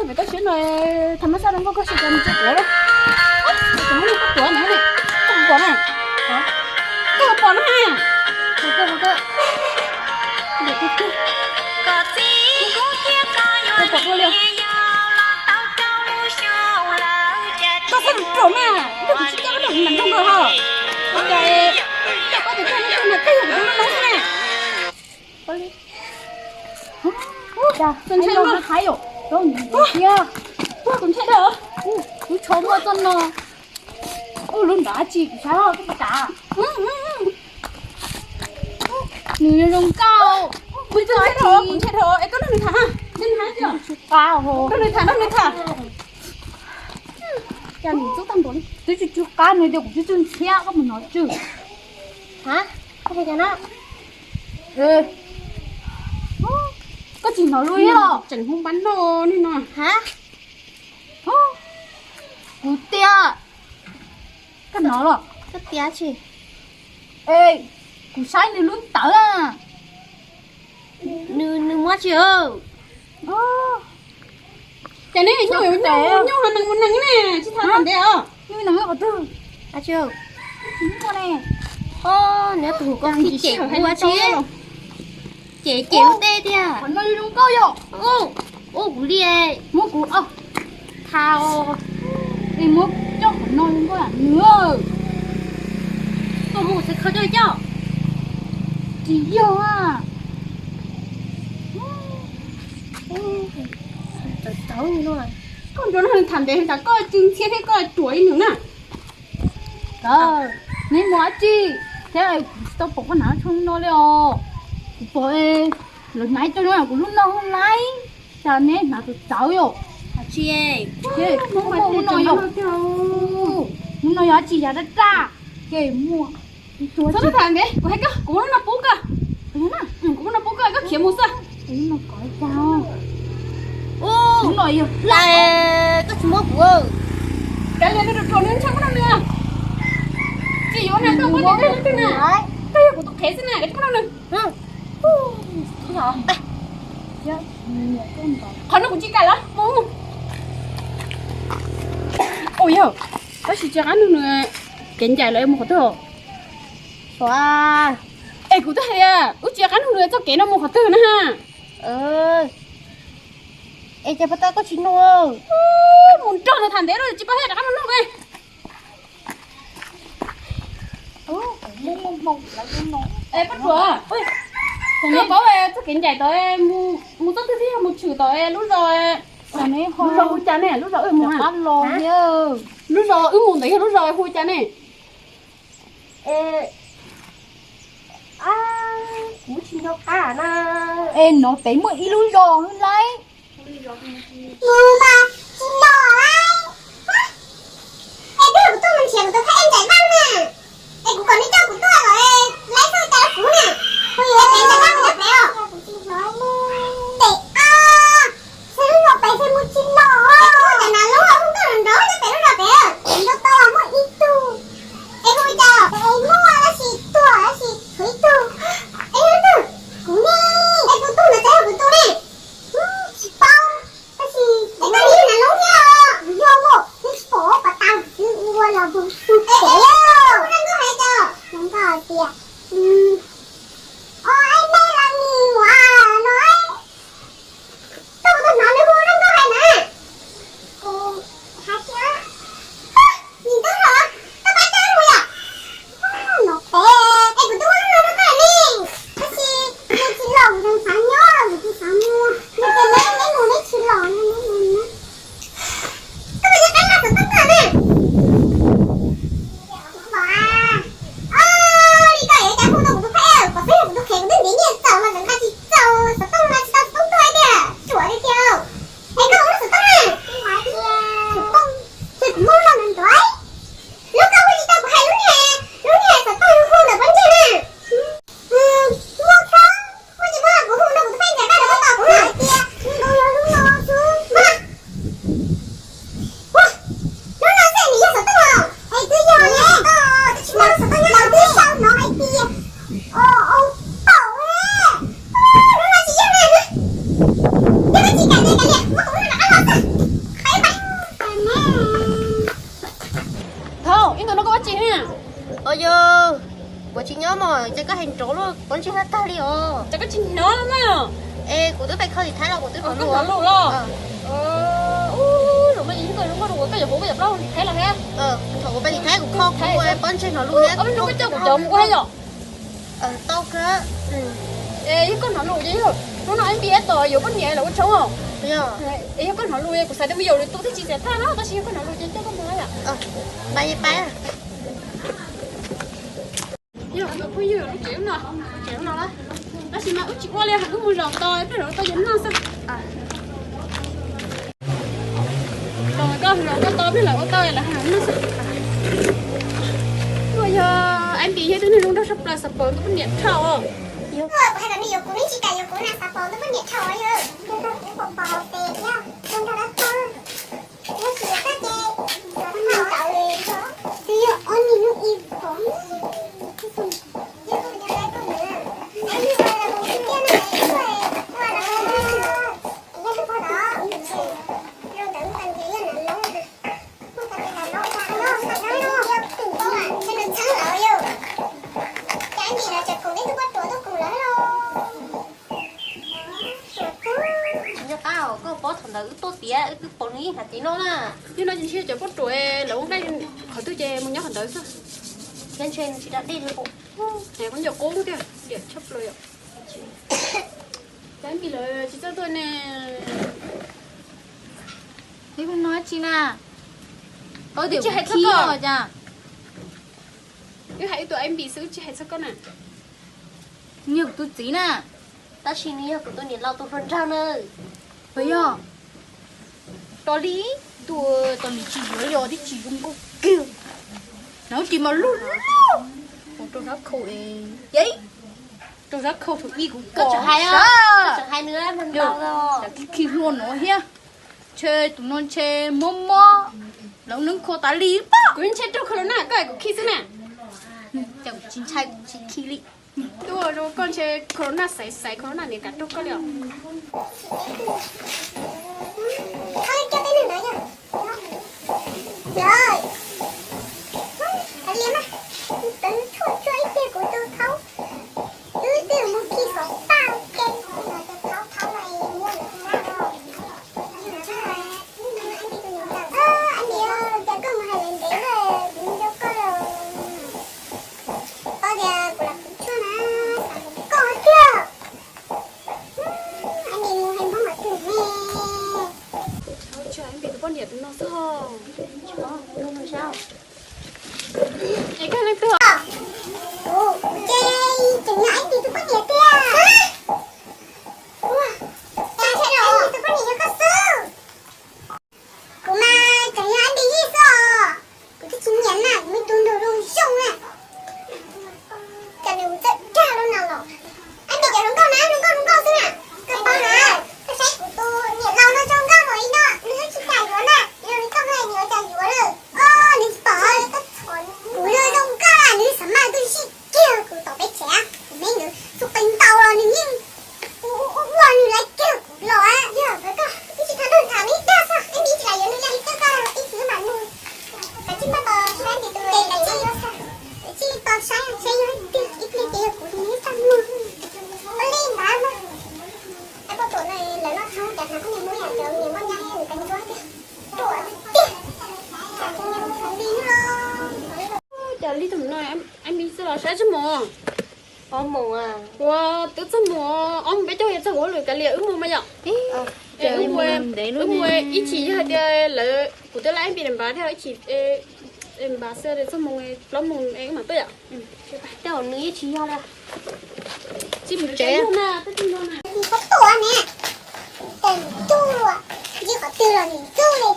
Koj siab no, tham mas xaj zoo nkauj koj siab cas nws tsis tuav lawm. Koj tuav na, koj pom na. Koj pom na. Koj pom dua li. Koj txhob rum ruam mas, koj tsis coj koj nram nroog nkaus ho. Ua cas koj tus kheej no koj yog kuv tus noob noob xwb na. Ua li. Ua cas ntshai los hais yom. Ua kuv ntshai dhau. Kuv tsho muaj txoj no. Ua lub nrad tsis kuv saib koj tsis kav. Nws zoo zoo nkauj. Kuv ntshai dhau, kuv ntshai dhau es koj nrog nws tham ha. Nrog nws tham, nrog nws tham. Cas nws txub tag npaum li. Twb tsis tsw qab nws tias kuv twb tsw ntxhiab koj mus hnov tsw. Ha, koj hais cas na? Koj tsis hnov luaj li los? Tseem hu npab noj ni no. Ha? Kuv tias, koj hnov los? Koj tias tsis? E, kuv saib nws lub ntawd na. Nws, nws muab tsis. Ces neb nyuj, nyuj, nyuj ho nees mus nees ne, tsis tau tham ntev os. Nyuj nees qhov twg? Tsis muaj ne. Neb tus koj khib cem kuv ua tsi. Cem cem ua tej tiag. Qhov no zoo nkauj yom. Ua kuv li. Muab kuv, tha, es muab coj qhov no zoo nkauj nws. Koj muab kuv txhais kho coj coj. Tsis yog a. Tawv tawv no. Koj nrog nws tham ntev tas koj tsw ntxhiab thiab koj ruam ib nws na. Neb mus dab tsi thiab kuv tsis tau pom koj hnav tsho no li os. Kuv pom lawv hnav coj nyob kuv lub no laib, cas neb hnav tawv tawv yom. Lub no yog, lub no yog dab tsi yog dab dab, ces muaj. Txhob tham ntev, kuv hais koj, kuv muab lub no pub koj. Kuv muab no pub koj, koj khiav mus xwb. Lub no yog, koj tsis muab kuv. Kav liam, nws ruam ruam nws ntshai koj nrog nws. Tsis yuav na, koj muab nws twg na. Koj yog kuv tus qhev xwb na, koj tsis muab nrog nws. Qhov no kuv tsis kam lawm, mus mus. Ua yog, tab sis tsis qab nug nws kev ncaim lawm mus qhov twg. Es kuv twb hais tias wb tsis qab nug nws txoj kev no mus qhov twg na ha. Es cas pas tas koj tsis nug? Mus nrog nws tham ntev lawm tsis paub thiab, rov qab mus nug. Poj Ruam, koj paub txoj kev ncaim tod mus txoj twg thiab mus tshwm tom lub zos, lub zos hu cas ne, lub zos wb mus, lub zos wb mus ntawd yog lub zos hu cas ne? Kuv tsis nco qab na. Es no pem muaj ib lub zos hwb laib. Mus mas tsis los lawm. Es twb yog kuv tuaj mus nrhiav kuv tus kheej ncaim vaj na. Es kuv kom neb coj kuv tuaj los lawv xauj cas rau kuv na. Kuv yuav pem ncaim vaj mus nyob pem os. Pem os. Xws lub zos pem xwb mus tsis los. Es kuv cov nas lub hu tuaj nrov nrov nyob pem lub zos pem. Nrov tau muaj ib tug. Es hu cas es muaj tab sis tuag tab sis tshuav ib tug. Es yog twg? Kuv ne. Es tus tug ntawd txawm yog kuv tus ne. Tsis paub. Tab sis es koj niag nas lub thiab kuv yog os, neb tsis pom pas tas xwb ua los tus pem. Zoo nkauj hais tias, zoo nkauj hais tias, o, es nej los mus no, koj puas tau hnov nws hu zoo nkauj hais na? Kuv hais tias, nim ntub los, koj pab coj mus yom. No pem, es kuv twb muab lub no rau koj ne, tab sis neb tsis los kuv tseem xav nyob, kuv tsis xav mus, neb tias neb, neb mus neb tsis los, koj puas nco qab nqa xov tooj tuaj na? Ua li koj yuav cas hu tau kuv tus pheej, kuv pheej kuv tus kheej kuv twb ntiav nyiaj txaus mas tseem nqa tsis txaus xov tooj, nqa tsis tau xov tooj tuaj tiag, ruam li tiag. Es koj ua lub xov tooj na. Xov tooj, ces kuv muab lub no ntawd ntawd. Lub koj hu tsis tau kuv hais lub niag, lub niag xov tooj hu ntawm pob ntseg na. Muaj khaub, muaj tsis muaj los kuv hu no kuv tus pheej ncaim vaj rau koj tos kuv hais tias nkaus yog lub no xwb. Lub no xwb nws yog xov tooj los es twb yog li, twb tsis muaj xov tooj nyob los twb sau hnov hais tias, o, au, paum, lub no tsis yog na. Yog koj tsis kam ces kav liam, muab kuv lub no rov qab los xwb. Kuv twb pais kho tiv thaiv los kuv twb hnov lus los. Ub, zaum no yog koj zoo nkauj rau kuv, koj yuav hu koj cov plaub tiv thaiv los thiab. Thaum kuv pais tiv thaiv kuv kho kuv pob ntseg hnov lus thiab. Ob peb hnub koj coj kuv cov mus ua yom. Tau kawg. Es yog koj hnov lus ces yog hnub no Npi tab tom yuav poj niam los ua tshoob os. Es yog koj hnov lus kuv xav tias me nyuam lwm tus thiaj tsis xiam thaj no, tab sis yog koj hnov lus ces coj koj mus yom. Yog phooj ywg, lub tsev no, tsev no tab sis mas wb tsis ua li, wb mus zaum tau, peb zaum tau yog noj xwb. Los koj zaum koj tau, peb zaum ua tau lawv noj xwb. Yog Npi yog tus neeg zoo nraug tshaj plaws, xav pom tus poj niam dhau. Kuv hais kom nej yuav kuv, nej tsis kam yuav kuv na, xav pom tus poj niam dhau yog. Nyob qab koj paub thaum ntawd wb tuaj tiav wb twb pom nws yeej hnav cev noj na. Yog no ces ntshe cov poj ruam lawv ua nqaij qhov twg ces mus nyob qhov ntawd xwb. Thiab ntshe nws tsis da dej li. Kuv nco qub tiag, diam tshaj plaws yom. Cov Npi lawv tsis txawj tuaj ne. Ib hnub no tsis na. Paub tias tsis hais txog koj cas. Wb hais wb tus Npi xwb, wb tsis hais txog koj na. Nws yog kuv tus txiv na. Tab sis nws yog kuv tus niam laus tus hluas nraug na. Puas yog? Tos li, tus tos li tsis yuav li os, twb tsis zoo nkauj kiag. Nws tsis mas lub lub. Rau sab khau, rau sab khau thaum ub kuv pom sab. Khi khi hlua no thiab. Ntshe tus no ntshe mob mob, lawv neeb khua tas li pob. Kuv ntshe raug corona koj es kuv khi xwb na. Cas kuv tsis ntshai, kuv tsis khi li. Tuaj rau koj ntshe corona xaiv xaiv corona niam kam raug koj li os. Poj niam tus no xwb ho. Es koj leej twg? Ces tseem yog Npi tus poj niam tiag. Npi tus poj niam yog koj xwb. Kuv mas tseem yog Npi yij xwb os. Kuv twb tsis nyiam na, kuv me tus nraug zoo zoo na. Cas nws txawj dag lub no los. Npi cov hluas nkauj na, hluas nkauj hluas nkauj xwb na. Koj paub na, koj saib kuv tus niam laus no zoo nkauj npaum li no, nws twb tsis kam yuav na, yog nws coj mus nws yuav cas yuav lawm. Nws tsis pom kuv zoo nkauj na, nws xav mas twb sib kiag kuv tom peb tsev, kuv me ntxhua txuj qe ntaus los nws yeej ua ua nws laiv kiag kuv los. Yog koj twb tsis tau nrog tham nws dag xwb, Npi tsis lam yuav nws li, koj ib txwm mam nug. Kav tsij npaj tos saib nws tus tes, kav tsij tos saib seb yog tiag ib pliag ces yog kuv tus nws txaj muag. Ua li ntawd mas. Poj ruam no lawv loj tshoob cas hnav koj niag muab yam cov niag muab nyab nws tas ntsuab tiag. Ruam tiag. Cas li tus no, Npi txog los saib txog mus. Ua twb txog mus, ob moos peb caug yog txog kuv hauj lwm kav liam wb mus mas yom. Wb mus ib chim yog hais tias lawv kuv twb laib Npi npam thiab ib chim npam xwb txog mus plaub moos wb mam tuaj yom. Tej zaum nws yeej tsis yog li. Tsis mus tsev na. Nws qhov tuaj ne, nws tuaj, ntsib qhov twg los nws tuaj li.